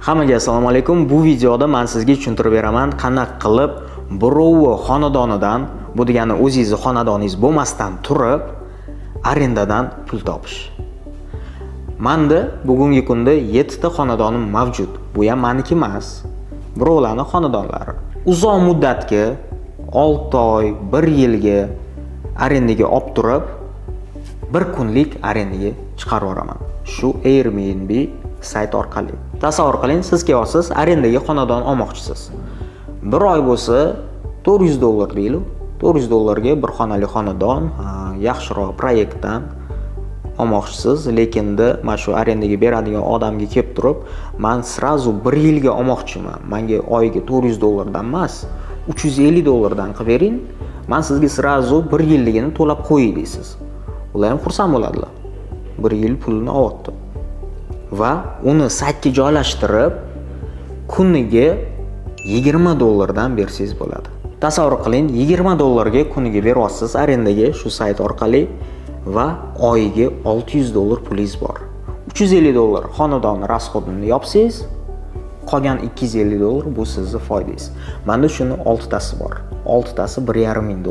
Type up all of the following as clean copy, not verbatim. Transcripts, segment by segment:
Hammaga assalomu alaykum. Bu videoda men sizga tushuntirib beraman, qanaqa qilib birovi xonadonidan, bu degani o'zingizni xonadoningiz bo'lmasdan turib, arendadan pul topish. Menda bugungi kunda 7 ta xonadonim mavjud. Bu ham meniki emas, birovlarning xonadonlari. Uzoq muddatga 6 oy, 1 yilga arendaga olib turib, bir kunlik arendaga chiqarib yuboraman. Shu Airbnb sayt orqali. Tasavvur qiling, siz kelyapsiz, arendaga xonadon olmoqchisiz. Bir oy bo'lsa $400 deylik. $400 ga bir xonali xonadon, yaxshiroq proyektdan olmoqchisiz, lekinda mana shu arendaga beradigan odamga kelib turib, "Men сразу 1 yilga olmoqchiman. Menga oyiga $400 dan emas, $350 dan qilib bering. Men sizga сразу 1 yilligini to'lab qo'yay" deysiz. Ular ham xursand bo'ladilar. 1 yil pulini olyapti. Va uni saytga joylashtirib, kuniga $20 dan bersangiz bo'ladi. Tasavvur qiling, $20 ga kuniga beryapsiz arendaga shu sayt orqali va oyiga $600 pulingiz bor. $350 xonadon расход ini yopsangiz, qolgan $250 bu sizni foydangiz. Menda shuni 6 tasi bor. 6 tasi $1,5 ming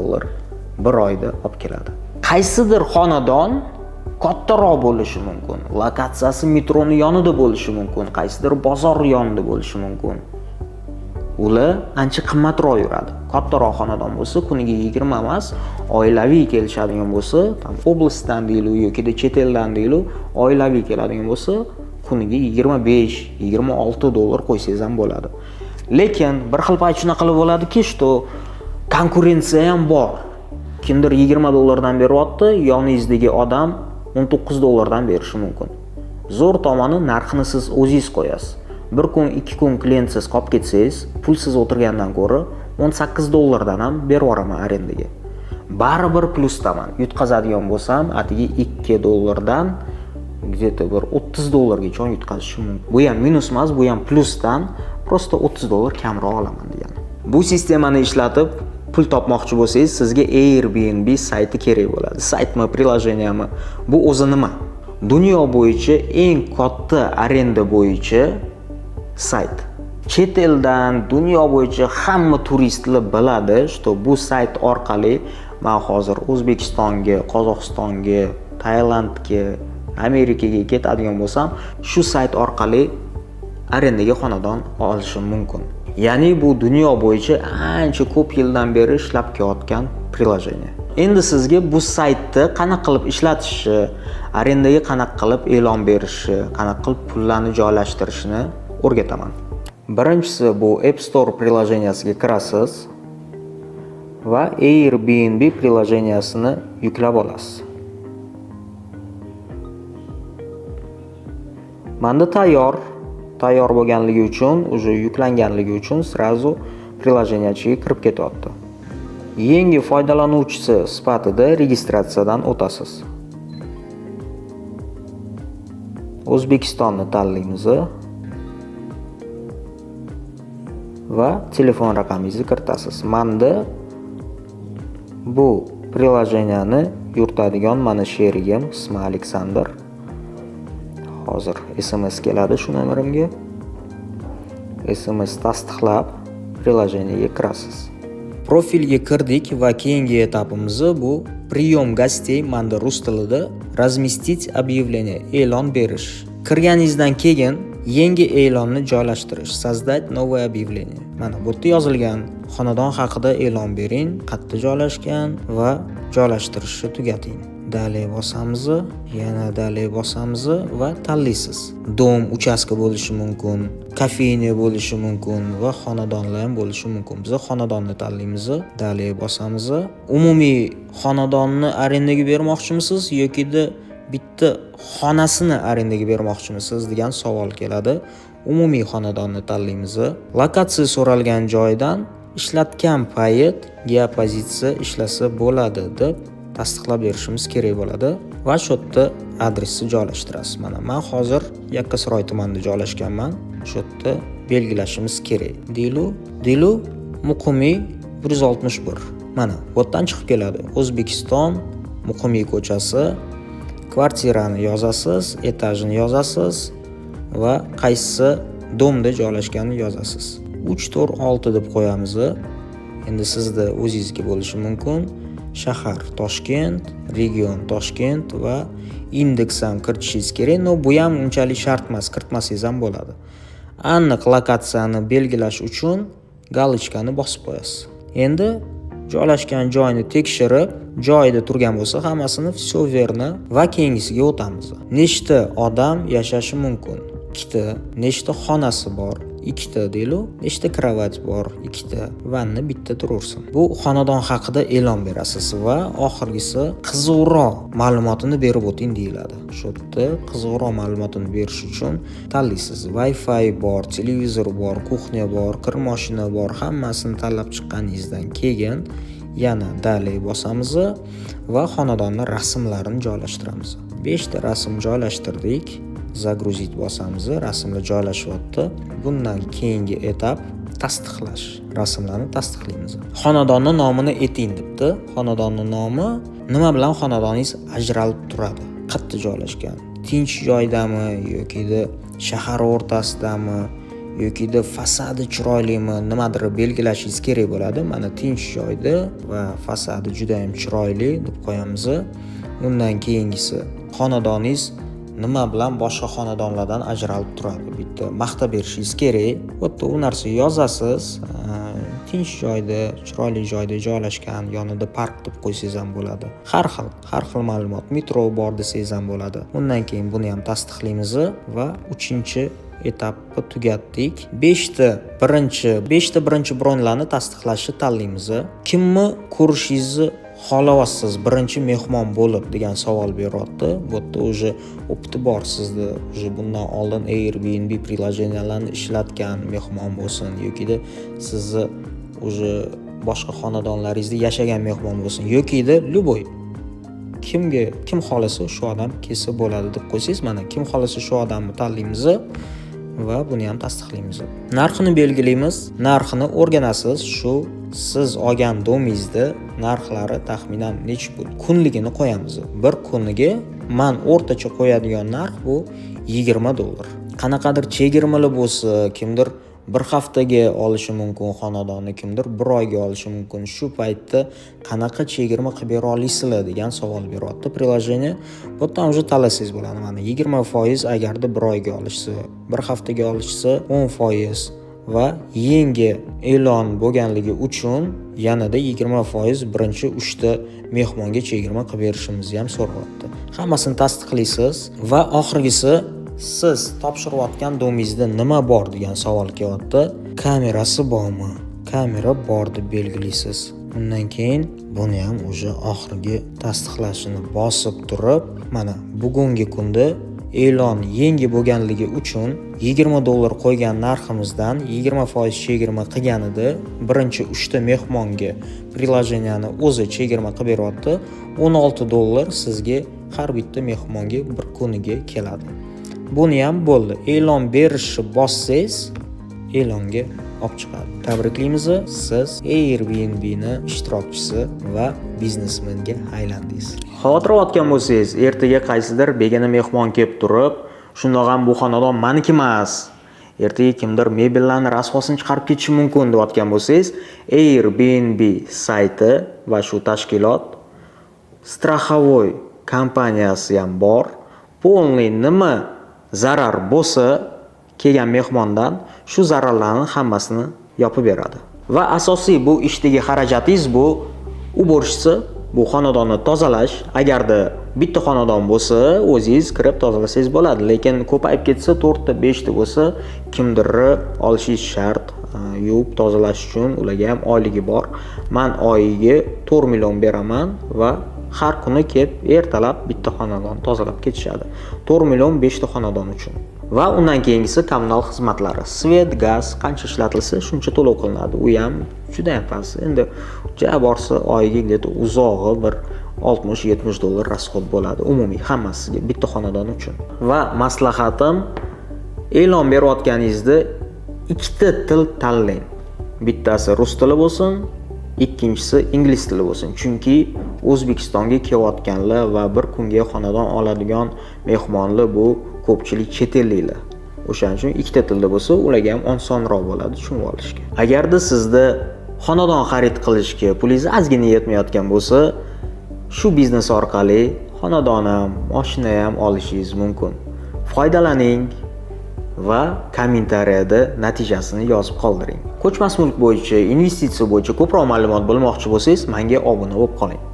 bir oyda olib keladi. Qaysidir xonadon kattaroq bo'lishi mumkin, lokatsiyasi metroni yonida bo'lishi mumkin, qaysidir bozor yonida bo'lishi mumkin. Ular ancha qimmatroq yuradi. Kattaroq xonadon bo'lsa, kuniga 20 emas, oilaviy kelishadigan bo'lsa, там область dan deylik yoki chet eldan deylik, oilaviy keladigan bo'lsa, kuniga 25, $26 qo'ysangiz ham bo'ladi. Lekin bir xil payt shunaqa qilib bo'ladiki, что konkurensiya ham bor. Kimdir $20 dan beryapti, yoningizdagi odam $19 dan berishi mumkin. Zo'r tomoni, narxini siz o'zingiz qo'yasiz. Bir kun, 2 kun klientsiz qolib ketsangiz, pulsiz o'tirgandan ko'ra $18 dan ham berib yuboraman arendaga. Baribir plyusdaman. Yutqazadigan bo'lsam, atigi $2 dan где-то bir $30 gacha yutqazishim mumkin. Bu ham minus emas, bu ham plyusdan, просто $30 kamroq olaman degani. Bu sistemani ishlatib pul topmoqchi bo'lsangiz, sizga Airbnb sayti kerak bo'ladi. Saytmi, приложение mi? Bu o'zi nima? Dunyo bo'yicha eng katta arenda bo'yicha sayt. Chet eldan, dunyo bo'yicha hamma turistlar biladi, что bu sayt orqali men hozir O'zbekistonga, Qozog'istonga, Tailandga, Amerikaga ketadigan bo'lsam, shu sayt orqali arendaga xonadon olishim mumkin. Ya'ni bu dunyo bo'yicha ancha ko'p yildan beri ishlab kelayotgan приложение. Endi sizga bu saytni qanaqa qilib ishlatishni, arendaga qanaqa qilib e'lon berishni, qanaqa qilib pullarni joylashtirishni o'rgataman. Birinchisi, bu App Store приложение siga kirasiz va Airbnb приложение sini yuklab olasiz. Menda tayyor bo'lganligi uchun, уже yuklanganligi uchun сразу приложение ichiga kirib ketyapti. Yangi foydalanuvchisi sifatida registratsiyadan o'tasiz. O'zbekistonni tanlaymiz va telefon raqamingizni kiritasiz. Menda bu приложение ni yuritadigan mana sherigim, ismi Aleksandr. Hozir SMS keladi shu nomerimga. SMS tasdiqlab приложение ga kirasiz. Profilga kirdik va keyingi etapimiz bu прием гостей, menda rus tilida разместить объявление, e'lon berish. Kirganingizdan keyin yangi e'lonni joylashtirish, создать новое объявление. Mana bu yerda yozilgan xonadon haqida e'lon bering, qayerda joylashgan va joylashtirishni tugating. Далее bosamiz, yana далее bosamiz va tanlaysiz. Дом, uchastka bo'lishi mumkin, kafeня bo'lishi mumkin va xonadonlar ham bo'lishi mumkin. Biz xonadonni tanlaymiz, далее bosamiz. Umumiy xonadonni arendaga bermoqchimisiz yokida bitta xonasini arendaga bermoqchimisiz degan savol keladi. Umumiy xonadonni tanlaymiz. Lokatsiya so'ralgan joydan ishlatgan payt geopozitsiya ishlasa bo'ladi deb tasdiqlab berishimiz kerak bo'ladi va shu yerda adresni joylashtirasiz. Mana men hozir Yakkasaroy tumanida joylashganman. Shu yerda belgilashimiz kerak. Dilu Muqimiy 161. Mana bu yerdan chiqib keladi. O'zbekiston Muqimiy ko'chasi, kvartirani yozasiz, etajini yozasiz va qaysi Дом da joylashganini yozasiz. 3 4 6 deb qo'yamiz. Endi sizda o'zingizniki bo'lishi mumkin. Shahar Toshkent, region Toshkent va indeks ham kiritishingiz kerak. Но bu ham unchalik shart emas, kiritmasangiz ham bo'ladi. Aniq lokatsiyani belgilash uchun галочка ni bosib qo'yasiz. Endi joylashgan joyini tekshirib, joyida turgan bo'lsa, hammasini все верно va keyingisiga o'tamiz. Nechta odam yashashi mumkin? Ikkita. Nechta xonasi bor? Ikkita deylik. Nechta кровать bor? Ikkita. Vanna bitta turaversin. Bu xonadon haqida e'lon berasiz va oxirgisi qiziqroq ma'lumotini berib o'ting deyiladi. Shu yerda qiziqroq ma'lumotini berish uchun tanlaysiz. Wi-Fi bor, televizor bor, кухня bor, kir moshina bor, hammasini tanlab chiqqaningizdan keyin yana далее bosamiz va xonadonni rasmlarini joylashtiramiz. 5 ta rasm joylashtirdik. Загрузить bosamiz, rasmlar joylashyapti. Bundan keyingi etap tasdiqlash. Rasmlarni tasdiqlaymiz. Xonadonni nomini ayting debdi. Xonadonni nomi nima bilan xonadoningiz ajralib turadi? Qayerda joylashgan? Tinch joydami yokida shahar o'rtasidami yokida fasadi chiroylimi, nimadir belgilashingiz kerak bo'ladi. Mana, tinch joyda va fasadi juda ham chiroyli deb qo'yamiz. Undan keyingisi, xonadoningiz nima bilan boshqa xonadonlardan ajralib turadi? Bitta maqtab berishingiz kerak. Bu yerda u narsa yozasiz. Tinch joyda, chiroyli joyda joylashgan, yonida park deb qo'ysangiz ham bo'ladi. Har xil ma'lumot, metro bor desangiz ham bo'ladi. Undan keyin buni ham tasdiqlaymiz va uchinchi etapni tugatdik. Beshta birinchi bronlarni tasdiqlashni tanlaymiz. Kimni ko'rishingizni xohlayapsiz birinchi mehmon bo'lib degan savol beryapti. Bu yerda уже опыт i bor sizda, уже bundan oldin Airbnb приложения larni ishlatgan mehmon bo'lsin yokida sizni уже boshqa xonadonlaringizda yashagan mehmon bo'lsin yokida любой kimga, kim xohlasa, shu odam kelsa bo'ladi deb qo'ysangiz, mana, kim xohlasa, shu odamni tanlaymiz va buni ham tasdiqlaymiz. Narxini belgilaymiz. Narxini o'rganasiz, shu siz olgan дом ingizda narxlari taxminan nechi pul, kunligini qo'yamiz. Bir kuniga man o'rtacha qo'yadigan narx bu 20 dollar. Qanaqadir chegirmalar bo'lsa, kimdir bir haftaga olishi mumkin xonadonni, kimdir bir oyga olishi mumkin. Shu paytda qanaqa chegirma qilib bera olasizlar degan savol beryapti приложение. Bu yerdan уже tanlasangiz bo'ladi. Mana, 20% agarda bir oyga olishsa, bir haftaga olishsa 10% va yangi e'lon bo'lganligi uchun yanada 20% birinchi uchta mehmonga chegirma qilib berishimizni ham so'rayapti. Hammasini tasdiqlaysiz va oxirgisi, siz topshirayotgan дом ingizda nima bor degan savol kelyapti. Kamerasi bormi? Kamera bor deb belgilaysiz. Undan keyin buni ham уже oxirgi tasdiqlashini bosib turib, mana, bugungi kunda e'lon yangi bo'lganligi uchun 20 dollar qo'ygan narximizdan 20% chegirma qilganida birinchi uchta mehmonga приложения ni o'zi chegirma qilib beryapti. 16 dollar sizga har bitta mehmonga bir kuniga keladi. Buni ham bo'ldi, e'lon berishni bossangiz, e'longa olib chiqadi. Tabriklaymiz, siz Airbnbni ishtirokchisi va biznesmenga aylandingiz. Xavotir olayotgan bo'lsangiz, ertaga qaysidir begona mehmon kelib turib, shundoq ham bu xonadon maniki emas, ertaga kimdir mebellarni rasvosini chiqarib ketishi mumkin deyotgan bo'lsangiz, Airbnb sayti va shu tashkilot страховой kompaniyasi ham bor. Полный nima zarar bo'lsa kelgan mehmondan, shu zararlarni hammasini yopib beradi. Va asosiy bu ishdagi xarajatingiz bu уборщица, bu xonadonni tozalash. Agarda bitta xonadon bo'lsa, o'zingiz kirib tozalasangiz bo'ladi, lekin ko'payib ketsa, to'rtta, beshta bo'lsa, kimdirni olishingiz shart yuvib tozalash uchun. Ularga ham oyligi bor. Man oyiga 4 million beraman va har kuni kelib, ertalab bitta xonadon tozalab ketishadi. 4 million beshta xonadon uchun. Va undan keyingisi kommunal xizmatlari, свет, gaz qancha ishlatilsa, shuncha to'lov qilinadi. U ham juda ham past. Endi ja borsa, oyiga где то uzog'i bir 60-70 dollar расход bo'ladi umumiy hammasiga bitta xonadon uchun. Va maslahatim, e'lon berayotganingizda ikkita til tanlang. Bittasi rus tili bo'lsin, ikkinchisi ingliz tili bo'lsin, chunki O'zbekistonga kelayotganlar va bir kunga xonadon oladigan mehmonlar bu ko'pchilik chet elliklar. O'shaning uchun ikkita tilda bo'lsa, ularga ham osonroq bo'ladi tushunib olishga. Agarda sizda xonadon xarid qilishga pulingiz ozgina yetmayotgan bo'lsa, shu biznes orqali xonadon ham, mashina ham olishingiz mumkin. Foydalaning va kommentariyada natijasini yozib qoldiring. Ko'chmas mulk bo'yicha, investitsiya bo'yicha ko'proq ma'lumot bilmoqchi bo'lsangiz, menga obuna bo'lib qoling.